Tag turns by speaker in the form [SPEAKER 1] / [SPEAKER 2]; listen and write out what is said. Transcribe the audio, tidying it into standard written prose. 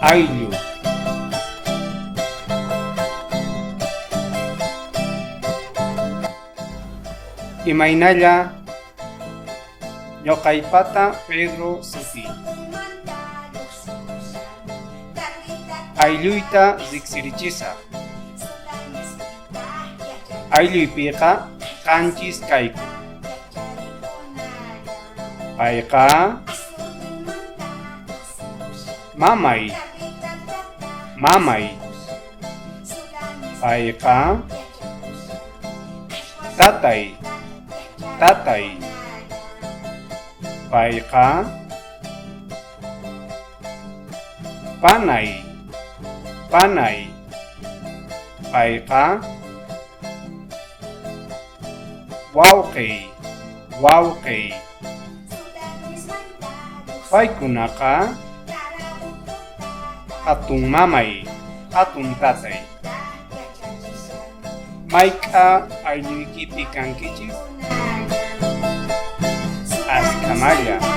[SPEAKER 1] Ayllu. Imaynalla ñuqaypata Pedro sutiy. Aylluyta riqsirichisaq. Aylluypiqa 7 kayku. Payqa mamay, mamay. Payqa tatay, tatay. Payqa panay, panay. Payqa wawqiy, wawqiy. Paykunaqa hatun mamay, hatun tatay. Mayk'a aylluykipi kankichis? Askhamalla.